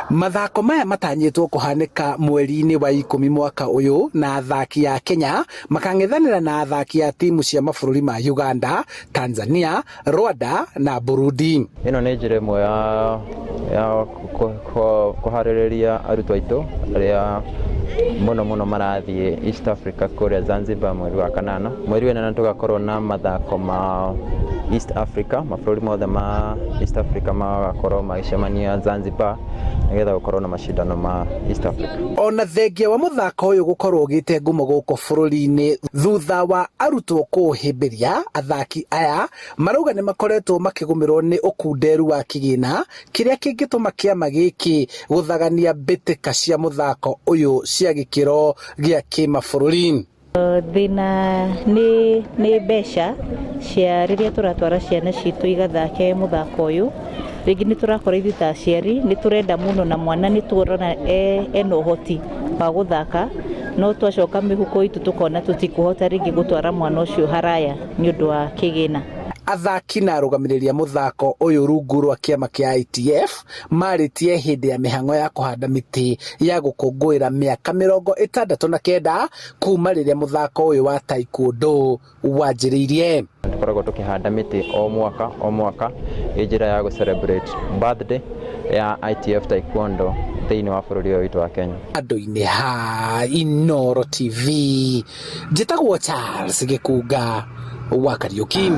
Mathako maya matanyĩtwo kũhanĩka mweri-inĩ wa 10 mwaka ũyũ na athaki a Kenya makang'ethanĩra na athaki a timu cia mabũrũri ma Uganda, Tanzania, Rwanda na Burundi. Ĩno nĩ njĩra ĩmwe ya kũharĩrĩria arutwo aitũ arĩa mũno mũno marathiĩ East Africa kũrĩa Zanzibar mweri wa kanana. Mweri wa ĩnana tũgakorwo na mathako ma East Africa, mabũrũri mothe ma East Africa magakorwo magĩcemania Zanzibar nĩgetha gũkorwo na macindano ma East Africa. Ona thengia wa mũthako ũyũ gũkorwo ũgĩte ngumo gũkũ bũrũri-inĩ thutha wa arutwo kũũhĩmbĩria, athaki aya marauga nĩ makoretwo makĩgũmĩrwo nĩ ũkunderu wa kĩgĩna kĩrĩa kĩngĩtũma kĩama gĩkĩ gũthagania mbĩtĩka cia mũthako ũyũ cia gĩkĩro gĩa kĩmabũrũri. Thĩna nĩ mbeca cia rĩrĩa tũratwara ciana citũ igathake mũthako ũyũ. Rĩngĩ nĩ tũrakora ithuĩ ta aciari nĩ tũrenda mũno na mwana nĩ tũrona ena ũhoti wa gũthaka, no twacoka mĩhuko itũ tũkona tũtikũhota rĩngĩ gũtwara mwana ũcio haraya nĩ ũndũ wa kĩgĩna. Athaki na arũgamĩrĩri a mũthako ũyũ rungu rwa kĩama kĩa ITF marĩtie hĩndĩ ya mĩhang'o ya kũhanda mĩtĩ ya gũkũngũĩra mĩaka 69 kuma rĩrĩa mũthako ũyũ wa taekwondo wanjĩrĩirie. Tũkoragwo tũkĩhanda mĩtĩ o mwaka o mwaka ĩ njĩra ya gũ celebrate birthday ya ITF Taekwondo thĩinĩ wa bũrũri ũyũ witũ wa Kenya. Andũ-inĩ ha Inooro TV, njĩtagwo Charles Gĩkunga wa Kariũki.